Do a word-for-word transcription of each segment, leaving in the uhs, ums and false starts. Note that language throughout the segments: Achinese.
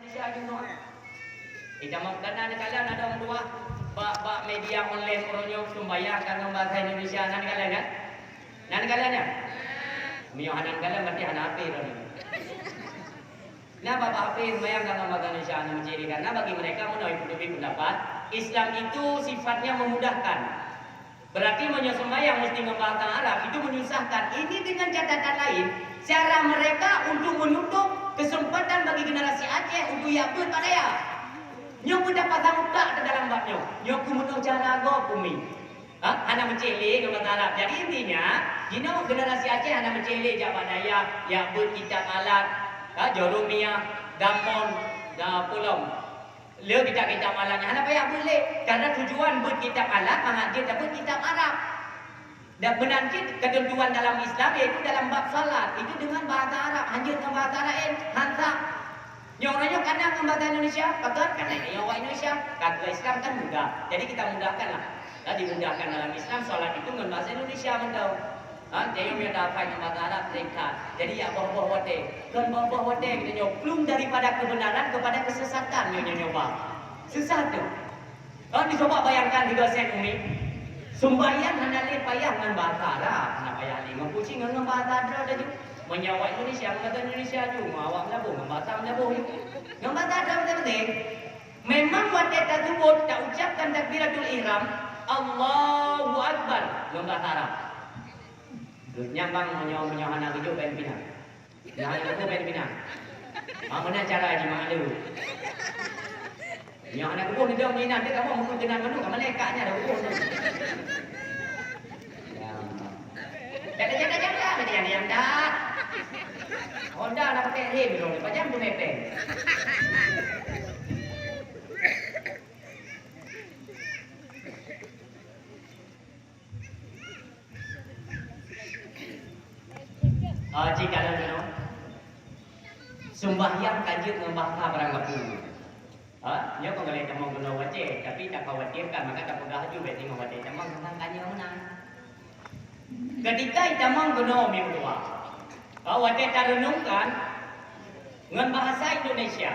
Indonesia jinoe. Eh, tamong kana neukalon na dong dua bak, bak media online uroe nyoe sumbayang ka ngon bahasa Indonesia, na neukalon kan? Na neukalon nyan? Meunyoe hana neukalon berarti hana hafé droeneuh. Na bak-bak hafé sumbayang ka ngon bahasa Indonesia, na meucék lé, karena bagi mereka meunoe itu lebih pendapat, Islam itu sifatnya memudahkan. Berarti meunyoe sembahyang mesti ngon bahasa Arab, itu menyusahkan. Ini dengan catatan lain, cara mereka untuk menutup kesempatan bagi generasi Aceh untuk jak beuet bak dayah. Nyoe pun tapasang utak di dalam bab nyoe. Nyoe keu meunoe cara gob umi. Ha? Hana meucék lé ngon bahasa Arab. Jadi intinya, jinoe generasi Aceh hana meucék lé jak bak dayah, jak beuet kitab alat, ha, Jurumiyah, Damon, dan Pulom. Le kitab-kitab alat nyan hana payah beuet lé. Karena tujuan beuet kitab alat mangat jeuet tabeuet kitab Arab. Dan meunan cit ketentuan dalam Islam, yaitu dalam bab salat, itu dengan bahasa Arab, hanjeuet ngon bahasa laén, han sah. Nyoe ureueng nyoe kana ngon bahasa Indonesia, pakon? Karena nyoe awak Indonesia, ka keu Islam kan mudah. Jadi kita mudahkanlah. Nah, dimudahkan dalam Islam, salat itu ngon bahasa Indonesia mantong. Ha, jadi meunyoe tapeugah ngon bahasa Arab, ringkas. Jadi, ya, boh-boh watèe. Kon boh-boh watèe geutanyoe, plueng daripada kebenaran kepada kesesatan nyoe, nyoe, nyoe, bah. Susah tu. Ha, dicoba bayangkan tiga sen umi. Sumbayang hana lé payah ngon bahasa Arab, hana payah lé ngon kucing ngon bahasa Arab laju. Meunyoe awak Indonesia ngon bahasa Indonesia laju, ngon awak Meulaboh ngon bahasa Meulaboh laju. Ngon bahasa Arab beutôi-beutôi. Memang watèe tasebut, taucapkan takbiratul ihram, Allahu Akbar, ngon bahasa Arab. Nyan bang, meunyoe, meunyoe hana geujok bèk neupinah. Meunyoe hana geujok bèk neupinah. Ah, meunan cara jimaklum. Meunyoe hana geujok neudong inan, teuh kamoe meukeuh keunan manok, ka malaikat nyan dah geujok. Ya Allah. Jaga, jaga, jaga, jaga, jaga, jaga. Honda na pakai rem dulu, pajan tu mepeng. Ah, cit kalon keunoe. Sumbahyang ka jeuet ngon bahasa barang gapu. Ha, nyoe kon golek tamong keunoe u Aceh, tapi takhawatirkan, maka tapeugah laju bèk singoh watèe tamong teuntang tanyoe meunan. Ketika itamong keunoe meutuah, ha, watèe tareunungkan ngon bahasa Indonesia,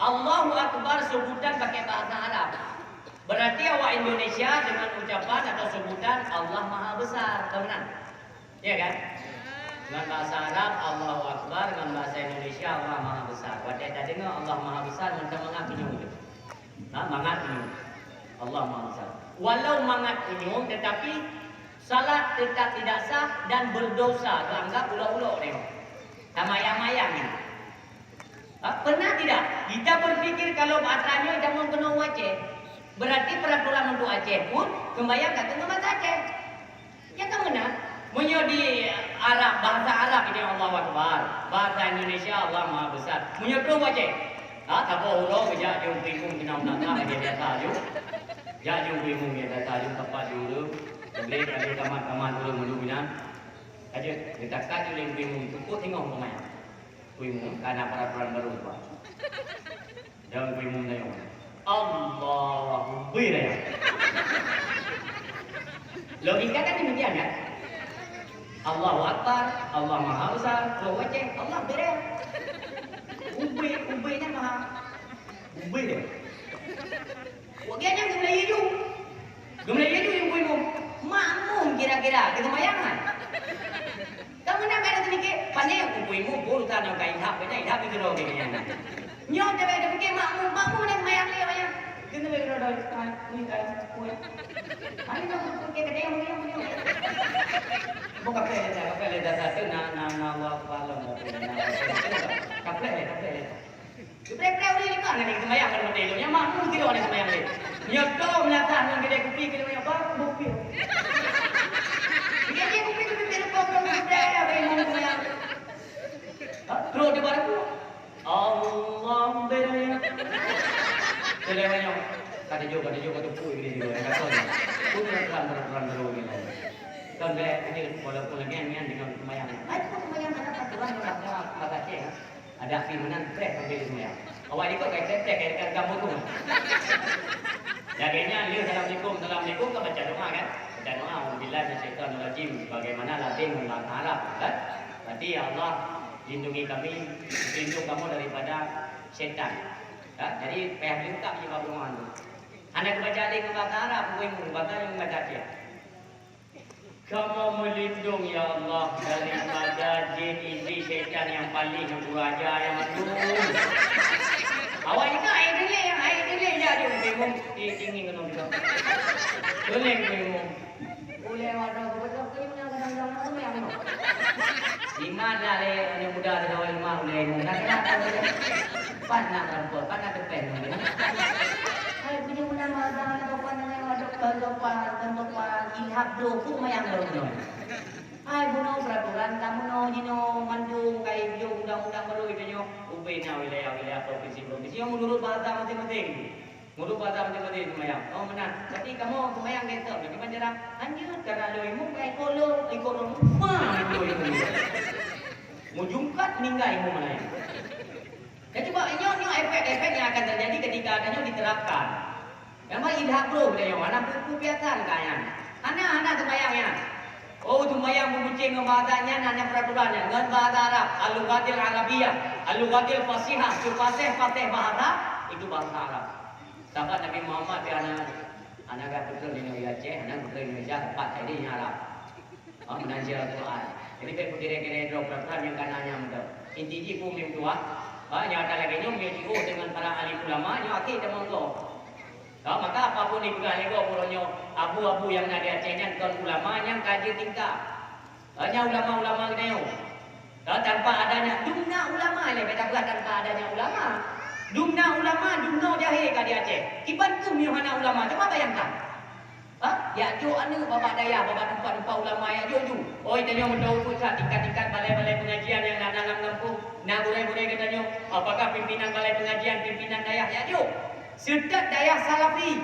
Allahu Akbar sebutan pakai bahasa Arab. Berarti awak Indonesia dengan ucapan atau sebutan Allah Maha Besar, ka meunan? Ya kan? Ngon bahasa Arab, Allahu Akbar, ngon bahasa Indonesia, Allah Maha Besar. Watèe tadeungoe Allah Maha Besar, mantong mangat meunyoe. Ha, mangat meunyoe. Allah Maha Besar. Walau mangat meunyoe, tetapi salat tetap tidak sah dan berdosa, teuanggap ulok-ulok nyoe. Tamayang-mayang nyoe. Ha, pernah tidak kita berpikir kalau bak atra nyoe jameun keunoe u Aceh, berarti peraturan untuk Aceh pun sembahyang ka keuneuk bahasa Aceh? Ya kan meunan? Meunyoe di Arab, bahasa Arab ini Allahu Akbar, bahasa Indonesia Allah Maha Besar. Meunyoe troh u Aceh, ha, saboh uroe geujak jong Teungku Imum keunan u Meunasah lagèe biasa ju. Jak jong Teungku Imum lagèe biasa ju, teumpat di ureueng, leubeh ka lheueh tamat-tamat ureueng meunurot inan. Ka jeuet, geutakat ju lé Teungku Imum, teupot singoh peumayang. Teungku Imum, ka na peraturan baru, Pak. Dan Teungku Imum tanyong, Allahu Akbar, ya. Logika kan demikian, kan? Allahu Akbar, Allah Maha Besar, Allahu Akbar, Allah Akbar, ya. Ubé, ubé nyan maha. Ubé dia. Wak geuh nyan geumeulayie ju. Geumeulayie ju Teungku Imum. Makmum kira-kira, geuseumayang kan? Kamoe na bèk na teumikir, pane Teungku Imum, buet urusan nyang ka ilham, bèk na ilham itu loh, gitu nyan. Nyoe tabèk teumikir makmum, makmum na seumayang lé, wayang. Keuneuk lé keudroe-droe, ai, ui, ai, ui. Ai, nyoe teumikir keudéh, ui, ui, ui. Bukan kaplek lé, kaplek lé, dah satu, na, na, na, wa, wa, lom, na, na, kaplek lé, kaplek lé. Pré-pré ureueng limong nyan seumayang ngon model nyoe, makmum sidroe nyan seumayang lé. Nyoe tom latah ngon geudeh kupi keu lima nyoe, baru bukti. Dia, dia kupi tu pipék leumpah, baru bukti, ya, bagi imum seumayang. Ha, trok di baru. Allah beraya. Keu lima nyoe. Ka dijok, ka dijok, ka tupui gini juga, ka kon. Pun terang, terang, terang, terang, terang. Kan deh, ini walaupun lagi nyan dengan seumayang. Hai, pun seumayang, ada peraturan, ada, ada, ada, ada, Adak pih meunan preh sampoe seumayang. Awak likot kai preh-preh kai rekan-rekan bukon. Lagèe nyan lheueh assalamualaikum, assalamualaikum ka baca doa kan? Baca doa, "A'udzubillahi minasyaitonirrajim," sebagaimana lazim ngon bahasa Arab kan? Berarti, "Ya Allah, Lindungi kami, lindung kamu daripada setan. Ya, jadi payah leungkap jih bak peurumoh tu. Hana geubaca lé ngon bahasa Arab, peue bahasa nyang baca cit. Kamoe meulindong, ya Allah, daripada jin, iblis, setan nyang palih, nyang kuraja, nyang mandum. Awak ingat ayat tuléh, ayat tuléh jak jeuet bingung, di tinggi keunoe juga. Tuléh bingung. Ulée wadoe geubeudôh keu imeum nyang kadang-kadang ureuëng nyang nyoe. Iman lah lé aneuk muda teugawa iman ulée imeum. Nah, kenapa ulée? Pat nak rampok, pat nak teupeng nyoe. Hai, punya meunan magang, sopan dengan wadoe, kon sopan, kon sopan. Ilham droe, peue mayang lôn nyoe. Hai, bunoe peraturan, kamoe nyoe jinoe mandum, kai jok undang-undang baru itu nyoe. Ubé na wilayah-wilayah, provinsi-provinsi, yang menurut bahasa masing-masing. Murup bak mazhab Madhab seumayang. Oh, meunan. Tapi kamoe seumayang gét, tapi panjara hanjeuet, karena lôn imeum ka ikot lôn, ikot lôn. Wah, ikot lôn. Mujungkat ninggai imeum meunan. Jadi, bak nyoe, nyoe efek-efek yang akan terjadi ketika tanyoe diterapkan. Yang bak idhab bro, kita nyoe, hana buku piasan ka nyan. Hana, hana seumayang nyan. Oh, seumayang beubucéng ngon bahasa nyan, hana peraturan nyan. Ngon bahasa Arab, al-lughatil Arabiyah, al-lughatil fasihah, sepaséh-paséh bahasa, itu bahasa Arab. Sahabat Nabi Muhammad pih hana, hana geupeutron di negeri Aceh, hana geupeutron di Indonesia, teumpat saja di Arab. Oh, meunan cit Al-Quran. Jadi, bèk peukira-kira droe peuratoran nyang ka na nyan meunan. Inti jih peue meutuah, ha, nyang ata lagèe nyoe meunyoe jiôh deungon para alim ulama, nyoe akhé tamong gob. Ha, maka apapun ipeugah lé gob uroe nyoe, abu-abu nyang na di Aceh nyan kon ulama nyang ka jeuet tingkat. Hanya ulama-ulama geutanyoe. Kalau tanpa adanya, dum na ulama lé, beda bukan tanpa adanya ulama. Dum na ulama, dum na jahé ka di Aceh. Kiban keuh meunyoe hana ulama, cuba bayangkan. Ha? Jak jok aneuk babah dayah, babah teumpat-teumpat ulama jak jok ju. Oi, tanyoe meudoe pun that tingkat-tingkat balai-balai pengajian nyang na dalam gampông. Na gurèe-gurèe geutanyoe, apakah pimpinan balai pengajian, pimpinan dayah jak jok? Seutôt dayah Salafi.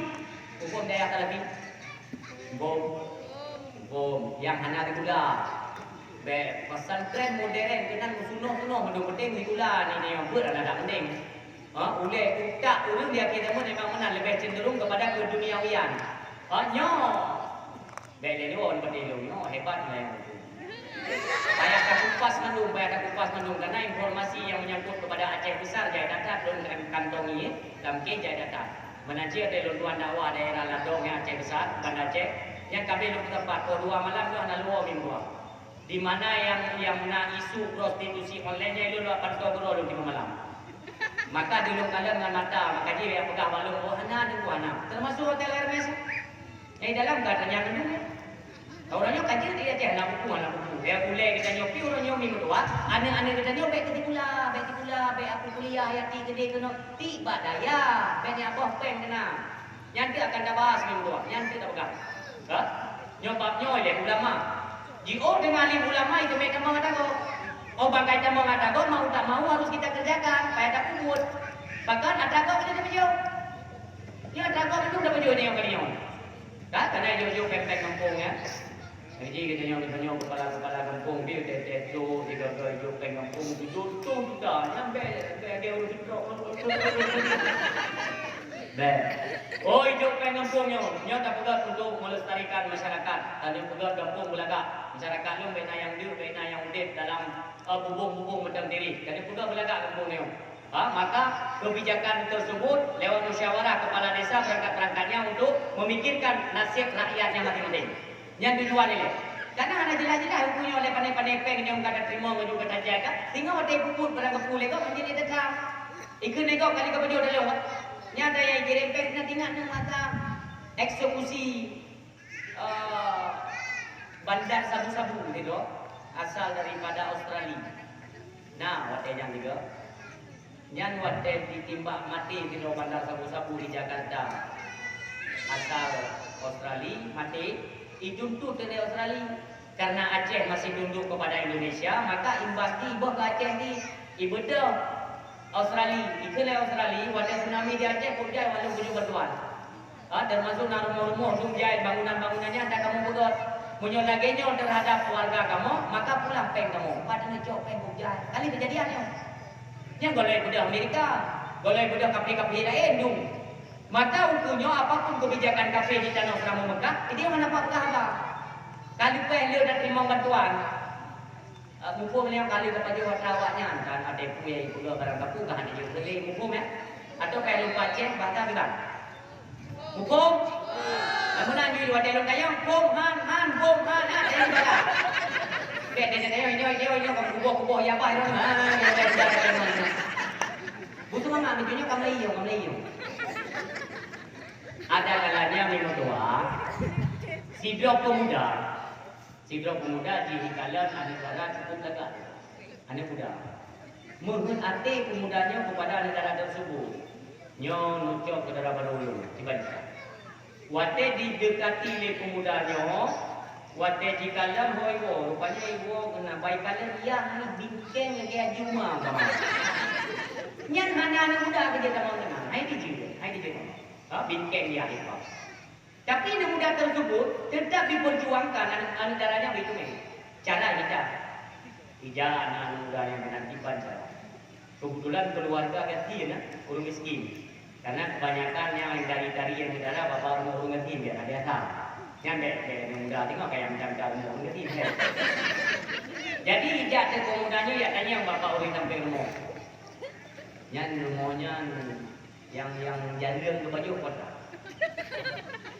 Huköm dayah Salafi. Bom. Bom nyang hana sikula. Bèk pesantren modern keunan meusunoh-sunoh, meunyoe penting sikula ni, ni nyang beuet hana that penting. Ha, ulèe utak ureueng di akhé zaman memang meunan leubeh cenderung kepada keduniawian. Ha, nyoe. Bèk lé nyoe, nyoe hebat lah nyang tu. Payah takupas mandum, payah takupas mandum, karena informasi yang menyangkut kepada Aceh Besar jai that-that lôn kantongi, lam ké jai that-that. Meunan cit watèe lôn tuan dakwah daerah Ladong nyang Aceh Besar, Banda Aceh, nyang ka abéh lôn peusapat, poh dua malam nyoe hana luwoe meutuah. Di mana nyang, nyang na isu prostitusi online nyan, lôn lewat pantau keudroe lôn tiga malam. Maka di lôn kalon ngon mata, maka jih lôn peugah bak lôn, oh, hana, teungku, hana. Termasuk hotel Hermes. Nyang di dalam ka tanyang mandum nyan. Uroe nyoe ka jeuet di Aceh, hana buku, hana buku. Ya, ulèe geutanyoe pih uroe nyoe mi meutuah, aneuk-aneuk geutanyoe bèk keu sikula, bèk sikula, bèk aku kuliah, ya, ti keudéh keunoe, ti bak dayah, bèk nyan boh péng keunan. Nyan teuk akan tabahas minggu dua, nyan teuk tapeugah. Ha? Nyoe bab nyoe lé ulama. Jiôh deungon alim ulama, iteumé tamong ata gob. Oh, bangkai tamong ata gob, mau tak mau harus kita kerjakan, payah tapeubuet. Bahkan ata gob kita tapeujok. Nyoe ata gob itu tapeujok nyoe kali nyoe. Kan? Karena jok-jok péng-péng gampông, ya. Jadi, geutanyoe, geutanyoe kepala-kepala gampông, bieu teh-teh tu, tiga-tiga jok péng gampông, tujuh ratus juta. Nyan bèk, bèk, bèk, ureueng seudrop. Bèk. Oh, jok péng gampông nyoe. Nyoe tapeugah untuk melestarikan masyarakat. Tapeugah gampông beulagak. Masyarakat lôn bèk na nyang deuk, bèk na nyang udép dalam, eh, bubông-bubông mantong diri. Tapeugah beulagak gampông nyoe. Ha, maka kebijakan tersebut lewat musyawarah kepala desa perangkat-perangkatnya untuk memikirkan nasib rakyatnya masing-masing. Nyan tujuan ilèe. Karena hana jeulaih-jeulaih huköm nyoe lé pané-pané péng nyang ka tateurimong meunyoe ka tajak ka, singoh watèe peubuet barang geupeu lé gob menjadi teuka. Ikheun lé gob kali ka beujeuet dalam. Nyan ata nyang kirém péng na ingat nyoe masa eksekusi eh, bandar sabu-sabu gitu, asal daripada Australia. Nah, watèe nyan juga. Nyan watèe ditimbak maté gitu bandar sabu-sabu di Jakarta. Asal Australia maté, dituntut oleh Australia. Karena Aceh masih tunduk kepada Indonesia, maka imbas jih iboh keu Aceh jih. Ibeudôh Australia, ikheun lé Australia, watèe tsunami di Aceh, kok jai walau tujoh bantuan. Ha, termasuk na rumoh-rumoh dum jai, bangunan-bangunan nyan ata kamoe peugöt. Meunyoe lagèe nyoe terhadap keluarga kamoe, maka pulang péng kamoe. Pat neucok péng kok jai. Kali keujadian nyoe. Nyan gohlom beudôh Amerika, gohlom beudôh kafé-kafé laén dum. Maka ukeue nyoe apapun kebijakan kafé di tanoh Seuramoe Meukah, idéh hana pat peugah haba. Ka leupah lé tateurimong bantuan. Ah, muphom lé nyang ka lheueh geupajoh atra awaknyan, kan, até peue nyang ipeugah barang kapeugah hana jeuet keu lé, muphom, ya? Atawa ka lôn pacéh basa bilang? Muphom? Meunan jih watèe lôn tanyong, phom han, han, phom han, han, eh, ibarat. Bèk, bèk, bèk, nyoe, nyoe, nyoe, nyoe, ka kuboh-kuboh, ya, bah, nyoe, ha, nyoe, nyoe, nyoe, nyoe. Butuh mangat, meunyoe nyoe ka meulayeue, ka meulayeue. Ada kalanya meutuah, sidroe pemuda, sidroe pemuda jih ikalon aneuk dara cukup lagak. Aneuk muda. Meuheuet até pemuda nyoe keupada aneuk dara teurseubut. Nyoe neucok keu dara barô ulôn, Cibanca. Watèe jideukati lé pemuda nyoe, watèe jikalon ho iwoe, rupanya iwoe keunan bak ikalon yah bingkeng lagèe aju ma umpama. Nyan hana aneuk muda keu jeuet tamong keunan. Hai dijeuet, hai dijeuet tamong. Ha, bingkeng yah iwoe. Tapi aneuk muda teurseubut teutap jipeurjuangkan aneuk, aneuk dara nyan beuitu mè. Cara jih that. Ija aneuk muda nyan meunan kiban cara. Keubeutulan keuluwarga gasien na, ureueng miskin. Karena keubanyakan nyang dari-dari aneuk dara bak rumoh ureueng gasien biasa-biasa. Nyan bèk, bèk aneuk muda teungoh kaya macam-macam rumoh ureueng gasien, bèk. Jadi ija teuk pemuda nyoe jak tanyong bak ureueng sampéng rumoh. Nyan rumoh nyan nyang, nyang jareueng geupajoh kota.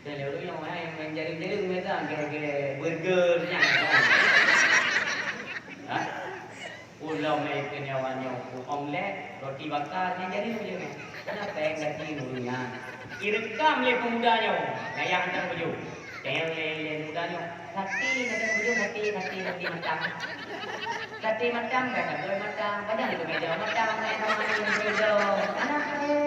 Dan lé ureueng nyang, hai, nyang jareueng-jareueng biasa, gèt-gèt burger nyan. Ha? Ulôn mè keu nyoe, nyoe, omelet, roti bakar, nyan jareueng je mè. Kenapa yang gaki ureueng nyan? Ireukam lé pemuda nyoe, gaya hantom pajoh. Teng lé, lé muda nyoe, "Sate, sate bujur, sate, sate, sate matang." Sate matang, ka sagoe matang, padahai keu meja matang, naik nama ni, meja. Anak saya.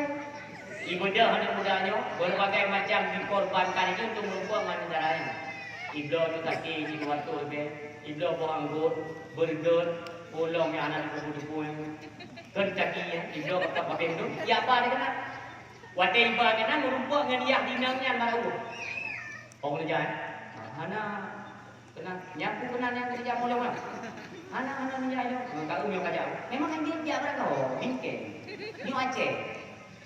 Ibeudôh aneuk muda nyoe, berbagai macam dikorbankan itu untuk meureumpok ngon aneuk dara nyan. Ibloe tu sate, sibuah tu leubeh, ibloe boh anggô, burger, ulôn nyang hana teupeue-teupeue, Kentucky, ya, ibloe bak babeh tu, ya, apa dia kena? Watèe iba keunan meurumpok ngon yah inong nyan meurawöh. Oh, neujak, eh? Hana keunan, nyan peue keunan nyang keureuja mulông nyan? Hana, hana neujak nyoe. Ka lheueh nyoe ka jak. Memang han jeuet jak barangkaho, bingkeng. Nyoe Aceh.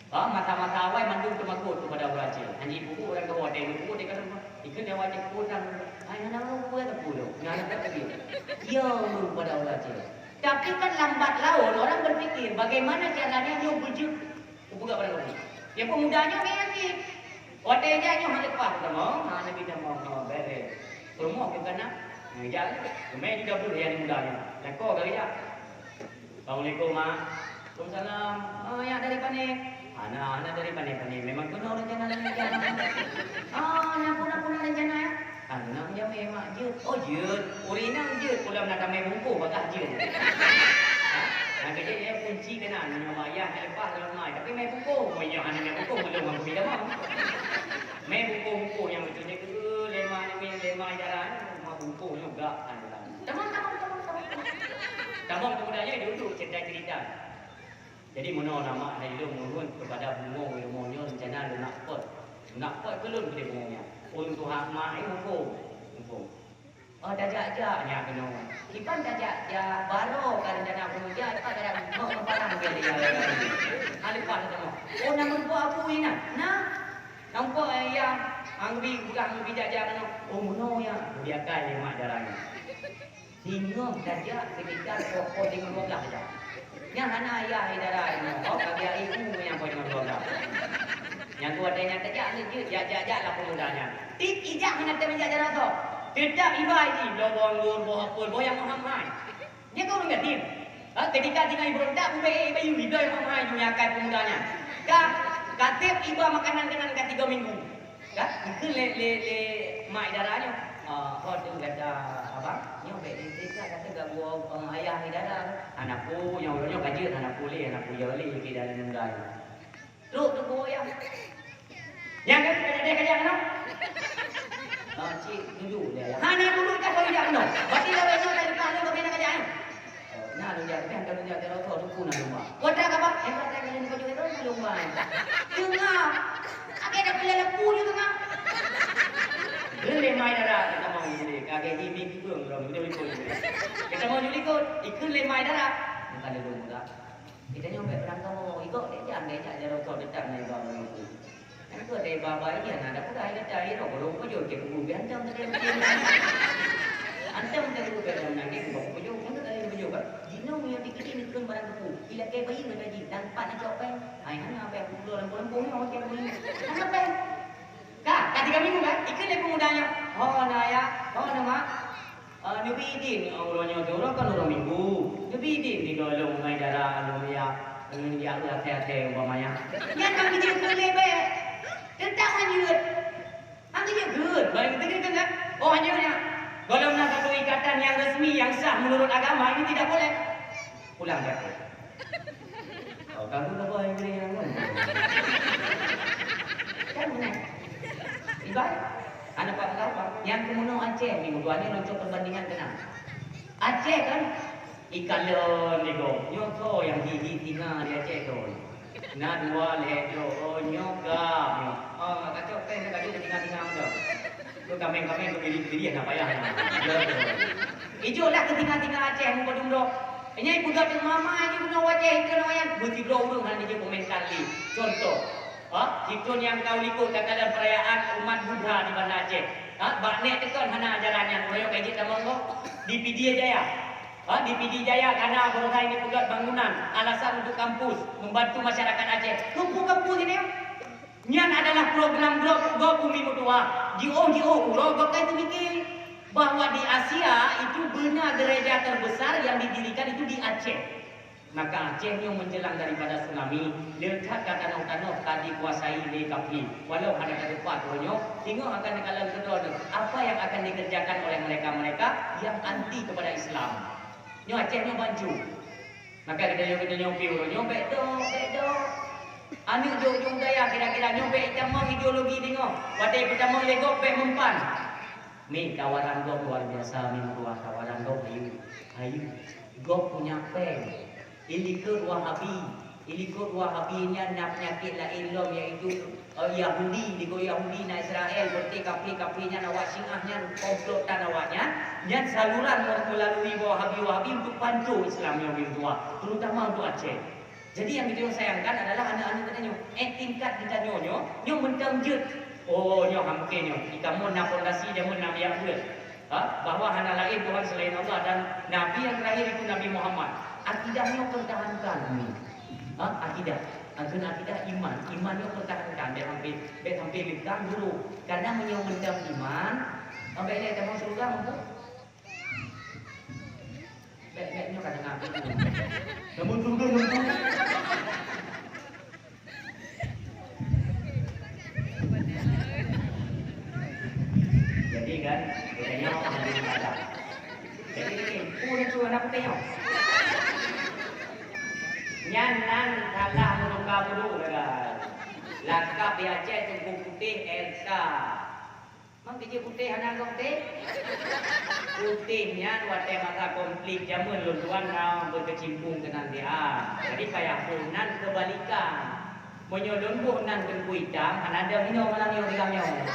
Ba masa-masa awai mandum teumakot keupada ureueng Aceh. Han jipeubuet barangkaho, watèe geupeubuet di kalon, ikheun lé awak Aceh peue tan. Hai, hana ureueng peue, peue lom. Nyan ka teubiet. Iya, ureueng pada ureueng Aceh. Tapi kan lambat laun orang berpikir, bagaimana caranya nyoe beujeuet Kupeugah bak gobnyan. Nyang peumuda nyoe meunan cit. Watèe jak nyoe hana leupah tamong, ha, Nabi tamong, ha, bèrèh. Peurumoh geuh kana. Nah, jak nyoe. Geumè di dapur nyang muda nyoe. Lakoe kali jak. Assalamualaikum, Mak. Waalaikumsalam. Oh, nyak dari pané? Hana, hana dari pané-pané. Memang keunoe rencana lagèe nyan. Oh, na peue, na peue na rencana, ya? Aneuk jamé mak jeuet. Oh, jeuet. Ureueng inong jeuet, peue lom na tamè bungkôh bagaih jeuet. Ha? Nyang keujeuet nyan kunci keunan, meunyoe mak ayah hana leupah lom mai, tapi mè bungkôh. Meunyoe hana mè bungkôh, meulông ngon kupi tamong. Mè bungkôh-bungkôh nyang beutôi nyan keu lé mak nyan, lé mak dara nyan, mak bungkôh nyoe gak, ha, tamong, tamong, tamong, tamong. Tamong peumuda nyan duduk cerita-cerita. Jadi, meunoe na mak hai lôn meurunoe keupada bumoe rumoh nyoe rencana lôn nak pot. Lôn nak pot keu lôn keudéh bumoe nyan. Ulôn tuha mak, eh, muphom. Muphom. Oh, tajak-jak nyan keunoe. Kiban tajak-jak, barô ka rencana bumoe jak, ipat tajak mak meuparang bèe lé ya. Hana leupah teurimong. Oh, na meurumpok abu inan. Nah, nampak, eh, ya, Angbi, bukan Angbi jak-jak keunoe. Oh, meunoe ya. Biakai lé mak dara nyan. Singoh tajak sekitar pukul lima dua belas saja. Nyan hana ayah idara inoe, oh, ka geujak ibu nyang pukul lima dua belas. Nyang dua watèe nyan tajak lé jeuet, jak, jak, jak lah pemuda nyan. Tik ijak hana teumeujak jaroe tho. Teutap iba jih, bloe boh anggô, boh apel, boh nyang mahai-mahai. Nyan ka ureueng gasien. Ha, ketika tinggai beureutak, ubé bayeue, ibloe nyang mahai-mahai jih nyan akai pemuda nyan. Ka, ka sép iba makanan keunan ka tiga minggu. Ka, dikheun lé, lé, lé mak idara nyoe, "Ah, ho tu gata abang, nyoe bèk diperiksa, gata ganggu, eh, ayah idara." Hana peue, nyoe, nyoe ka jeuet, hana peue lé, hana peue lé, keu idara muda nyoe. Trok teungku ayah. Nyang ka, ka jadi kajak keunoe? Ah, cit, duduk dia. Hana duduk ka kajak keunoe. Berarti lawét nyoe dari mana kau kena kajak nyoe? Oh, na lôn jak, tapi hantom lôn jak jaroe tho, teungku na lôn ba. Kota ka ba? Eh, kota ka lôn baju itu na lôn ba. Teungoh. Akhé dak peulah leupah nyoe teungoh. Geulé mai dara, kita mau ini, kagak ini kurang, belum, udah ikut. Kita mau juli ikut, ikut lé mai dara. Bukan dulu muda. Kita nyoe bèk beurangkaho, igok dek jam, dek jak jaroe tho, dek jak na iba meunyoe. Nyan keuh dek iba-iba nyan, ada peugah gata, inoe gurong pajoh cit kubu, hantom teuka. Hantom teuka bèk lom nangkée kubu pajoh, hantom teuka. Jinoe nyang dikeue neukheun barang teupeu. Ilakèe bayeue gata jih, dan pat na cok péng. Hai, hana péng, peuet ploh lampôh-lampôh nyoe, oke, beli. Hana péng. Ka, ka tiga minggu kan? Ikheun lé peumuda nyoe. Ho na ya, ho na mak. Eh, neubi idin, uroe nyoe, uroe kan uroe Minggu. Neubi idin di golom ngai dara alun ya. Ngon ya até-até umpama ya. Nyan kan geujeuet keu lé bèk. Teutap hanjeuet. Hana jeuet, baru kita kena kan? Oh, hanya, hanya. Kalau na satu ikatan yang resmi, yang sah menurut agama, ini tidak boleh. Pulang ke aku. Oh, kamu tak boleh beri yang mana? Kan benar. Ibai, anak pak tahu pak. Yang kemudian Aceh ni, tuan ni loncat perbandingan kena. Aceh kan? Ikalon di gob. Nyoe tho nyang hi-hi singa di Aceh tho. Na dua lhèe droe, oh, nyoe gam nyoe. Oh, kacok teh na kajut singa-singa mantong. Tu kaméng-kaméng tu biri-biri na payah na. Ijok lah keu singa-singa Aceh mupadum droe. Nyan ipeugah teuk mama jih bunoe u Aceh, ikeu nyan. Beutibloe ureueng hana jeuet komentar lé. Contoh, ha, siton nyang ka u likot takalon perayaan umat Buddha di Banda Aceh. Ha, bak nek teukon hana ajaran nyan, uroe nyoe ka jeuet tamong gob di Pidie Jaya. Ha, di Pidie Jaya kana baroesa ini peugöt bangunan, alasan untuk kampus, membantu masyarakat Aceh. Keupeue kampus ini? Nyan adalah program gob, gob bumi meutuwah. Jiôh-jiôh uroe gob ka teumikir bahwa di Asia itu beuna gereja terbesar yang didirikan itu di Aceh. Maka Aceh nyoe menjelang daripada tsunami, le that ka tanoh-tanoh ka dikuasai lé kafé. Walau hana ka teupat uroe nyoe, singoh akan neukalon keudroe neuh apa yang akan dikerjakan oleh mereka-mereka yang anti kepada Islam. Nyoe Aceh nyoe bancu. Maka geutanyoe, geutanyoe pih uroe nyoe bèk dok, bèk dok. Aneuk jok-jok gaya kira-kira nyoe bèk itamong ideologi singoh. Watèe peutamong lé gob bèk meumpan. Mi tawaran gob luar biasa, mi meutuah tawaran gob hayu, hayu. Gob punya péng. Ilikot Wahabi. Ilikot Wahabi nyan na peunyakét laén lom, yaitu, eh, Yahudi. Likot Yahudi na Israel, berarti kafé-kafé nyan awak Syiah nyan komplotan awak nyan. Nyan saluran melalui Wahabi-Wahabi untuk panco Islam nyang lebih luas, terutama untuk Aceh. Jadi nyang geutanyoe sayangkan adalah aneuk-aneuk geutanyoe. Eh, tingkat geutanyoe nyoe, nyoe mantong jeuet. Oh, nyoe han mungken nyoe. Di kamoe na fondasi jameun Nabi Yakub. Ha? Bahwa hana laén Tuhan selain Allah dan Nabi yang terakhir itu Nabi Muhammad. Akidah nyoe pertahankan ni. Ha? Akidah. Akheun akidah iman. Iman nyoe pertahankan. Bèk sampai, bèk sampai leukang dulu. Karena meunyoe mantong iman, sampai lé tamong syurga mampu. Bèk, bèk nyoe ka deungoe. Namun tunggu, tunggu. Jadi kan, geutanyoe ahli ibadah. Jadi gini, peue tu aneuk geutanyoe? Nyan nan salah meuruka guru, saudara. Lakab di Aceh Teungku Putéh R K. Mang keuh jeuet putéh hana gob putéh? Putéh nyan watèe masa konflik jameun lôn tuan na beukeucimpung keunan siat. Jadi payah boh nan keubalikan. Meunyoe lôn boh nan teungku itam, hana deuh inoe malam nyoe di gam nyoe.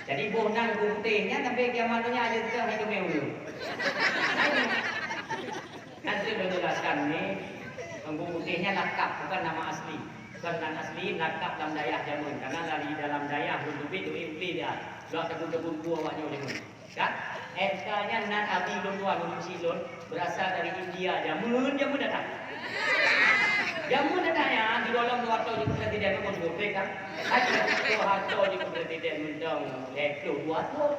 Jadi boh nan teungku putéh nyan sampai kiamat donya aja teuka hai teumé ulôn. Kan jeuet lôn jelaskan ni, Teungku Putéh nyan lakab, bukan nama asli. Bukan nan asli, lakab lam dayah jameun. Karena dari dalam dayah lôn teubiet, duek glé dia. Lôn teupeu-teupeu buku awak nyoe jameun. Kan? R K nyan nan abi lôn tuan, ureueng chik lôn, berasal dari India. Jameun, jameun datang. Jameun datang nyan, di dalam Soeharto jeuet keu presiden, bukan jeuet keu kan? Hai, Soeharto jeuet keu presiden mantong lhèe ploh dua thôn.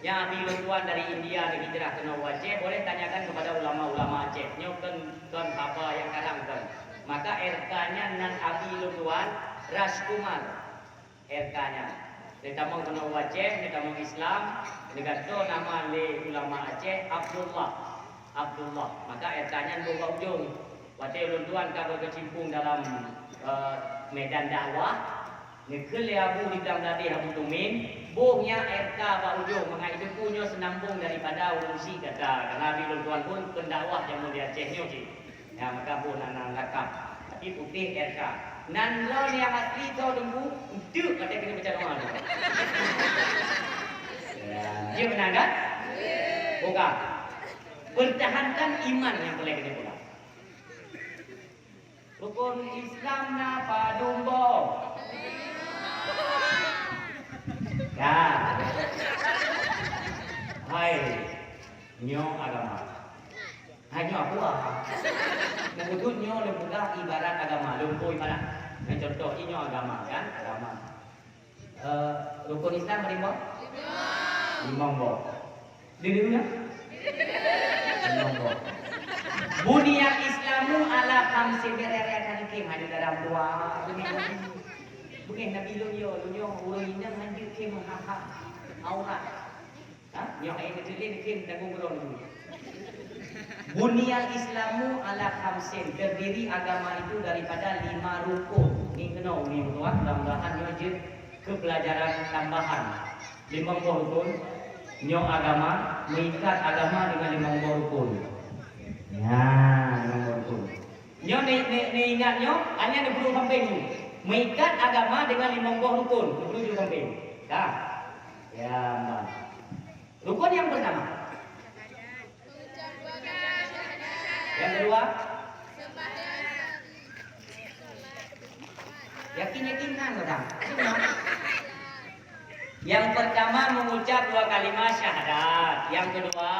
Nyang abi lôn tuan dari India neuhijrah keunoe u Aceh, boleh tanyakan kepada ulama-ulama Aceh. Nyoe kon, kon haba nyang karang kon. Maka R K nyan nan abi lôn tuan Rajkumar. R K nyan. Neutamong keunoe u Aceh, neutamong Islam, neugantoe nama lé ulama Aceh Abdullah. Abdullah. Maka R K nyan boh bak ujong. Watèe ulôn tuan ka beukeucimpung dalam, eh, medan dakwah, neukheun lé Abu di Blang Bladeh, Abu Tumin, boh nyan R K bak ujong, mangat jiteupeu nyoe seunambong daripada ureueng chik gata. Karena abi lôn tuan pun pendakwah jameun di Aceh nyoe cit. Nyan maka boh nan, nan lakab. Tapi putéh R K. Nan lôn nyang asli tho Teungku, enteuk watèe keuneuk baca doa tu. Ya, jeuet meunan kan? Bukan. Pertahankan iman nyang peureulèe keuneuk peugah. Rukun Islam na padum boh? Dah. Hai, nyoe agama. Buah. Meuudud nyoe lôn peugah ibarat agama, lôn po ibarat. Nah, contoh, inyoe agama, kan? Agama. Eh, rukun Islam berapa? Lima boh. Di dunia? Lima boh. Buniyal Islamu ala khamsin, bèk raya-raya kali khem, hanya dalam dua. Beungèh Nabi lôn yo, lôn yo ureueng inong hanjeuet khem ha-ha aurat. Ha? Nyoe ayat keutuléh khem tanggong droe dulu. Buniyal Islamu ala khamsin, terdiri agama itu daripada lima rukun. Ni keunoe umi meutuah, mudah-mudahan nyoe jeuet keu pelajaran tambahan. Limong boh rukun. Nyoe agama, meuikat agama dengan limong boh rukun. Ya, limong boh rukun. Nyoe ni, ni, ni ingat nyoe, hanya di puluh samping ni. Meuikat agama dengan limong boh rukun, di puluh samping. Dah. Ya, Mbak. Rukun yang pertama. Yang kedua. Yakin-yakin kan orang? Yang pertama mengucap dua kalimat syahadat. Yang kedua,